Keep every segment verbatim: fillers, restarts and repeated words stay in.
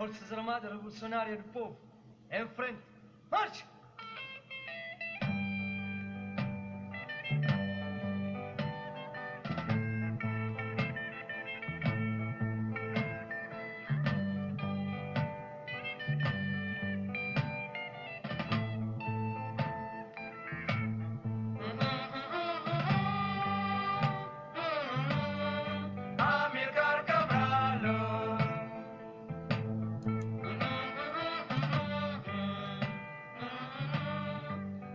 Forças Armadas Revolucionárias do Povo, em frente, marcha! Amílcar Cabral,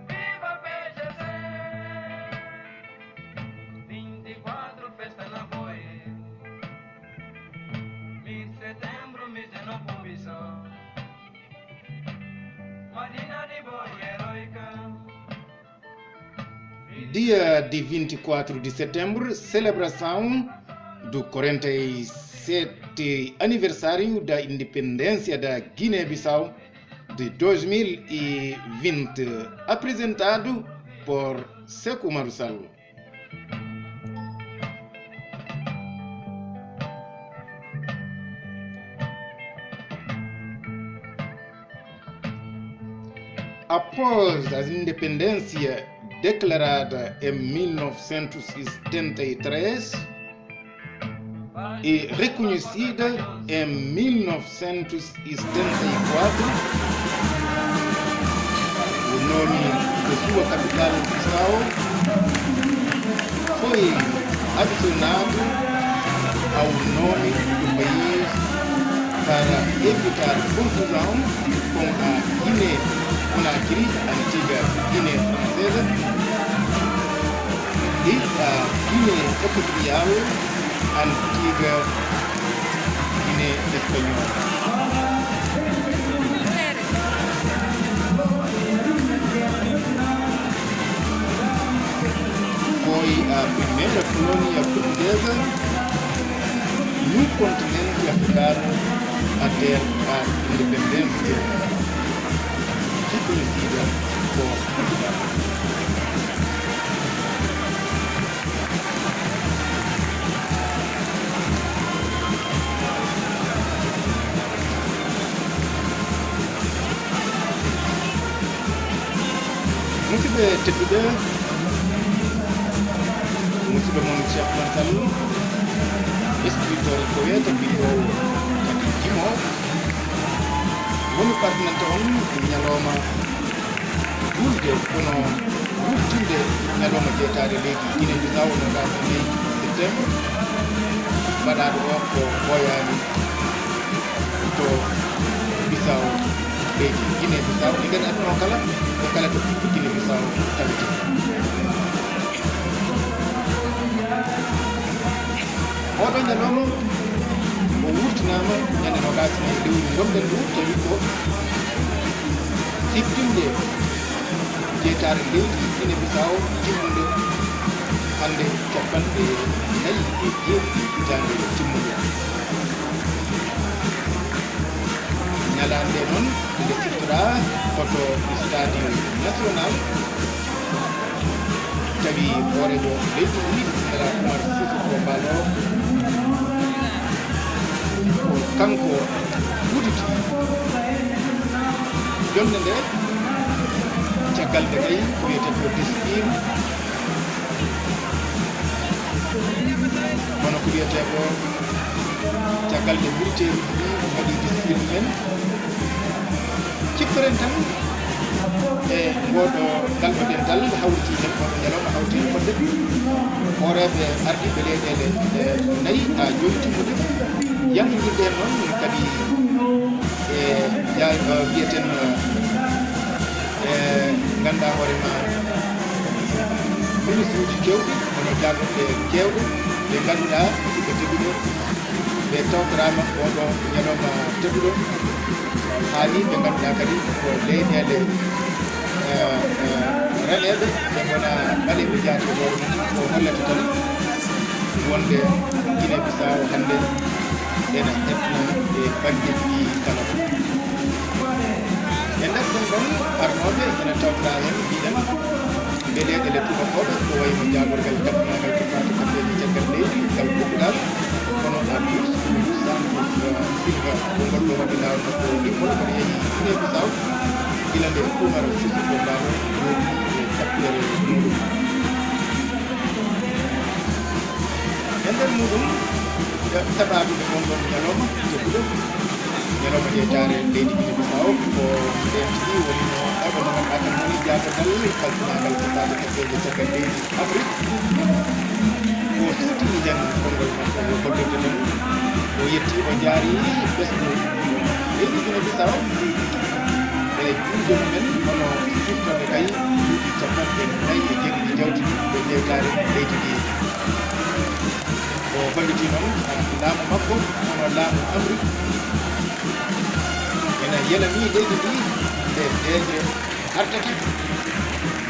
viva P G C! Vinte e quatro festa na boy, mês de setembro, mês de novo ambição. Madina de boy heroica. Dia de vinte e quatro de setembro, celebração do quarenta e sete aniversário da independência da Guiné-Bissau de dois mil e vinte, apresentado por Sekou Oumar Sall. Após a independência declarada em mil novecentos e setenta e três e reconhecida em mil novecentos e setenta e quatro, o nome de sua capital, Bissau, foi adicionado ao nome do país para evitar confusão com a Guiné-Conakry, antiga Guiné francesa, e a Guiné Equatorial, antiga Guiné Espanhola. Foi a primeira colônia portuguesa no continente africano a ter a independência reconhecida por Portugal. Musidɓe tedduɓe, musidɗo mon Cheikh Oumar Sall, escritor ko wiyata binndoowo kadi jimoowo, woni fardinanta on ñalawma juulde, kono wuurtinde ñalawma jeytaare leydi Guinée Bissau, noogaas e nayi septembre, mbaɗaaɗo o ko ɓooyaani to Bissau, leydi Guinée Bissau, e nder aduna o kala, e kala to ɓiɓɓe Guinée Bissau tawetee. Oɗo ñalawma o wuurtinaama ñande noogaas e nayi lewru ngonɗen ɗo, tawi ko siftinde jeytaare leydi Guinée Bissau timmunde hannde, capanɗe nayi e jeeɗiɗi hitaande timmunde. Ñalaande noon nde siftoraa ko to Stadio National, tawi hooreejo leydi ndi, Général Oumar Sissoco Embaló, ko kanko udditi jonnde nde, caggal nde kay ko wiyetee ko discipline, kono ko wiyetee ko caggal nde militeeruuji ɗi mbaɗi discipline mumen, ciftoren tan e ngooɗo ngal ɗo dental hawriti heen, ngooɗo ñalawma hawti heen fodde hooreeɓe ardiiɓe leyɗeele, e, nayi haa jooni timmude. Yamɗitirde heen noon kadi e ja-, e, mbiyeten, e, ngannduɗaa hoore ma, ministre uji keewɗi, hono jaagorɗe keewɗe ɗe ngannduɗaa, musidɓe tedduɓe, ɓe tawtoraama oo ɗoo ñalawma tedduɗo. Haa nii ɓe ngannduɗaa kadi ko leyɗeele, e, e, reneeɓe, ɓe ngonaa ɓaleeɓe jaati e hoore mum, ko hollata tan wonde Guinée Bissau hannde ena heɓna e banngeeji ɗi kala. E nder ɗum ɗon arnooɓe ena tawtoraa heen, mbiɗen, ɓe leyɗeele tuubakooɓe, ko wayi no jaagorgal kaɓɓinaagal ko faati kaɓɓeeje caggal leydi, ngal Portugal, ko Abdou Samb Silva, ko ngol ɗo waɗi laawol makko ɗimmol, kono yehi Guinée Bissau gila nde Umar Sissoko Embaló jooɗi e cakkere muɗum. E nder muɗum, sababu nde on ɗon ñalawma jagguɗo, ñalawma ƴeetaare leydi Guinée Bissau, ko ndeen tigi woni no ɗaɓɓo mo ngannduɗaa kam woni jaaɓodal kalfinaagal ko faati e koyɗe caggal leydi Afrik. O suuti heen konngol makko ngol hollirde ɗum. O yetti, o jaari ɓesngu leydi Guinée Bissau e juuɗe mumen, hono siftorɗe kay duuɓi capanɗe nayi e jeeɗiɗi jawdi ɗi e ƴeewtaare leydi ndi. O holliti noon, ah, laamu makko, hono laamu Amrik, ena yelanii leydi ndi nde deeƴre artata.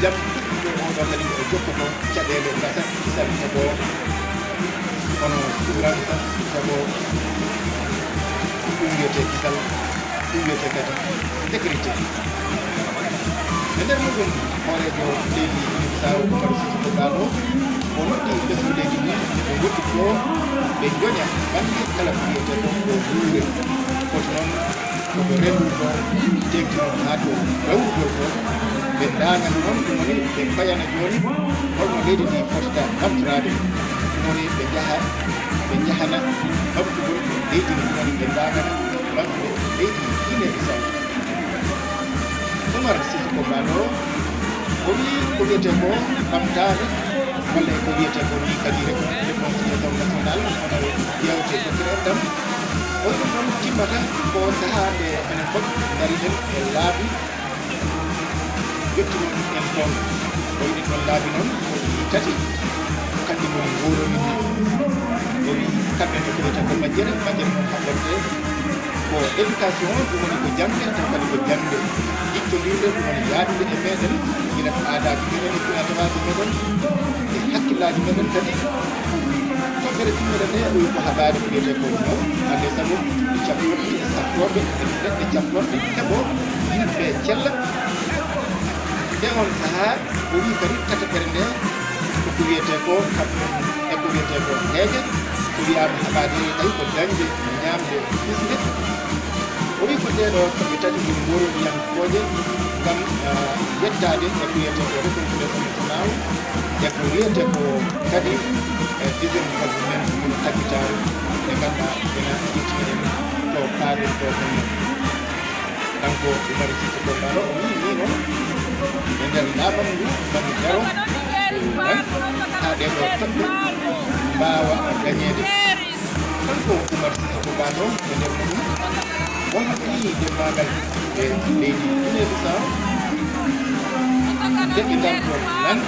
Jam ɗuɗɗo oo ɗoo kadi o jokkoto caɗeele ngasa kisal heɓoo, hono souveraineté heɓoo, ɗum wiyetee kisal, ɗum wiyetee kadi sécurité. E nder muɗum, hooreejo leydi Guinée Bissau, Umaro Sissoco Embaló, o noddi ɓesngu leydi ndi, ɓe ngoppitoo, ɓe njoña bannge kala ko wiyetee ko ko luure. Foti noon ko to renndugol to, teeŋti noon haa to dawrugol to. Ɓe ndaarana noon, ɗum woni ɓe payana jooni holno leydi ndi fotata ɓamtoraade. Ɗum woni ɓe njaha, ɓe njahana ɓamtugol leydi ndi, ɗum woni ɓe ndaarana ɓamtude leydi Guinée Bissau. Umar Sissoco Embaló, o wii ko wiyetee ko ɓamtaare, walla e ko wiyetee ko ni kadi réconciliation nationale, hono yeewte référendum. O wii ɗum ɗoon timmata ko sahaa nde enen fof ndariɗen e laabi, yettinooɗi en toon. O wii ɗiin ɗoon laabi noon ko ɗi tati, kanji ngoni ngoorooji ndi. O wii kamɓe ne ko wiyetee ko majjere, majjere noon haɓɓorde ko éducation, ɗum woni ko jaŋde, taw kadi ko jaŋde jikkondirde, ɗum woni yaadude e meeɗen, gila ko aadaaji meeɗen e finaa-tawaaji meeɗen, e hakkillaaji meeɗen kadi. Toɓɓere timmude nde, o wi ko haɓaade ko wiyetee ko ñaw, alaa e sago caplorɗi e saftooɓe e neɗɗe caplorɗe heɓoo yimɓe cella. E oon sahaa, o wi kadi tataɓere nde, ko ko wiyetee ko kam, e ko wiyetee ko heege, so wiyaama haɓaade tawi ko dañde ñaamde hisnde. O wi ko ɗee ɗoo kamɓe tati ngoni ngoorooɗiyankooje ngam, ah, yettaade e ko wiyetee ko réconciliation nationale, e ko wiyetee ko kadi, eh, dixième government, kono takkitaare nde ngannduɗaa ena ƴettini en to paaɗen to ɗum. Kanko Umaro Sissoco Embaló, o wii nii noon, e nder laaɓam ngu, mami daro, haa ɗee ɗoo toɓɓe mbaawa dañeede. Kanko Umar Sissoco Embaló, e nder muɗum, o hokkii denndaangal ɓe leydi Guinée Bissau, nde ɓe ngartoo nan,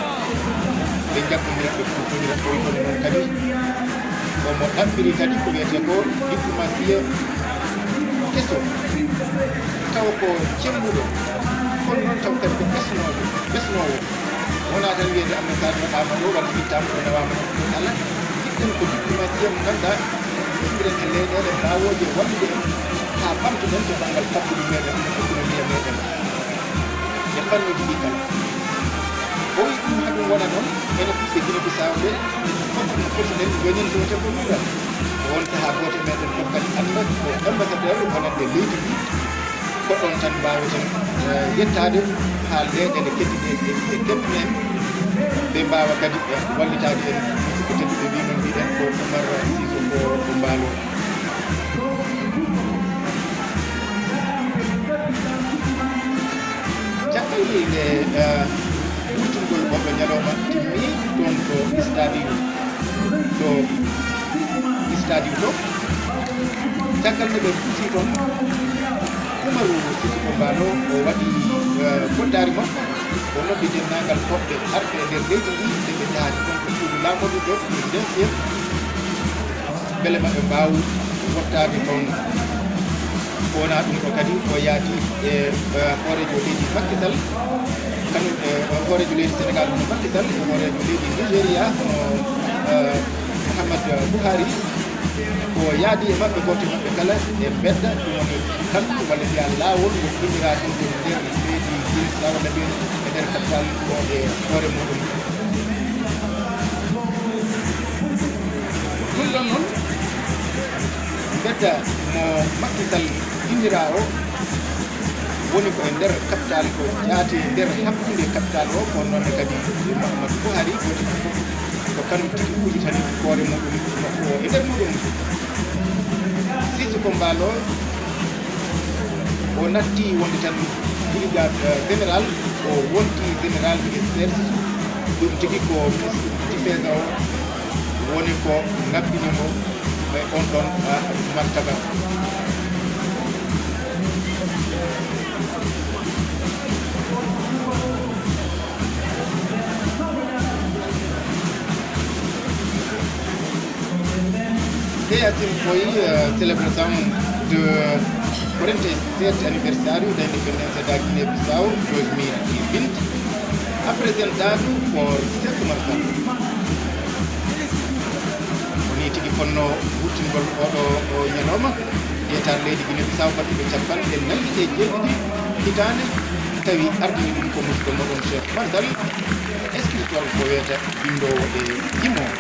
ɓe njaggondira, ɓe kuutonira, o wii kono noon kadi omo ɗaɓɓiri kadi ko wiyetee ko diplomasiya keso, tawa ko cembuɗo, kono noon taw kadi ko ɓesnooɗo, ɓesnoowo. Wonaa tan wiyeede ambassadeur Amadou walla ittaama ɗo nawaama ɗo, ɗum alaa. Njiɗɗen ko diplomasiya mo ngannduɗaa njiɗiren e leyɗeele mbaawooje wallude en haa ɓamtoɗen to banngal tampudi meeɗen e ekonomiya meeɗen e fannuuji ɗi kala. O wi ɗum haa ɗum wona noon, enen ɓiɓɓe Guinée Bissau ɓe fof no poti nen njoñen ko wiyetee ko luural. Ko won sahaa gooto e meeɗen fof kadi annda ko ambassadeur wonande leydi ndi, ko ɗoon tan mbaaweten, eh, yettaade haa leyɗeele keddiɗe ɗe, ɗe keɓni en, ɓe mbaawa kadi, eh, wallitaade en. Musidɓe tedduɓe, wi noon mbiɗen ko Umar Sissoco Embaló. Caɗeele nde, eh, wurtingol oo ɗoo ñalawma timmi toon to stadium, to stadium to. Caggal nde ɓe pusi toon, Umaru Sissoco Embaló o waɗi, eh, poddaari makko, o noddi denndaangal toɓɓe arɓe e nder leydi ndi, nde ɓe njahata toon to suudu laamordu to présidentiel, mbele maɓe mbaaw wottaade toon. Ko wonaa ɗum ɗo kadi, o yaadi e, eh, hooreejo leydi Macky Sall, kañum e hooreejo leydi Senegal mo Macky Sall, e hooreejo leydi Nigeria mo, eh, Muhammad Buhari. O yaadi e maɓɓe, gooto e maɓɓe kala e mbedda, ɗum woni kantu walla mbiyaa laawol ngol inndiraa ɗum e nder leydi Guinée Bissau walla mbiyen e nder capital o e hoore muɗum. Ɗum ɗon noon, Mo Macky Sall innira o woni ko e nder capital, ko jaati e nder hakkunde capital o, ko noon kadi Mahamadou Buhari, gooto fof ko kanum tigi udditani hoore muɗum nokku o e nder muɗum. Sissoco Embaló, o natti wonde tan brigade, eh, général, o wonti général militaire Sissoco. Ɗum tigi ko ministre defense o woni ko ngabbini mo e on ɗon, ah, martaba. Théâtre Boy, euh, célébration de quarante-sept anniversaire de l'indépendance de la Guinée-Bissau, dois mil e vinte, apresentado por Sekou Oumar Sall. Woni tigi fonno wurtingol oɗo o ñalawma, yeetaan leydi Guinée-Bissau battuɗo capanɗe nayi e jeeɗiɗi hitaande, tawi ardini ɗum ko musidɗo moɗon Cheikh Oumar Sall, escritor ko wiyata binndoowo e jimoowo.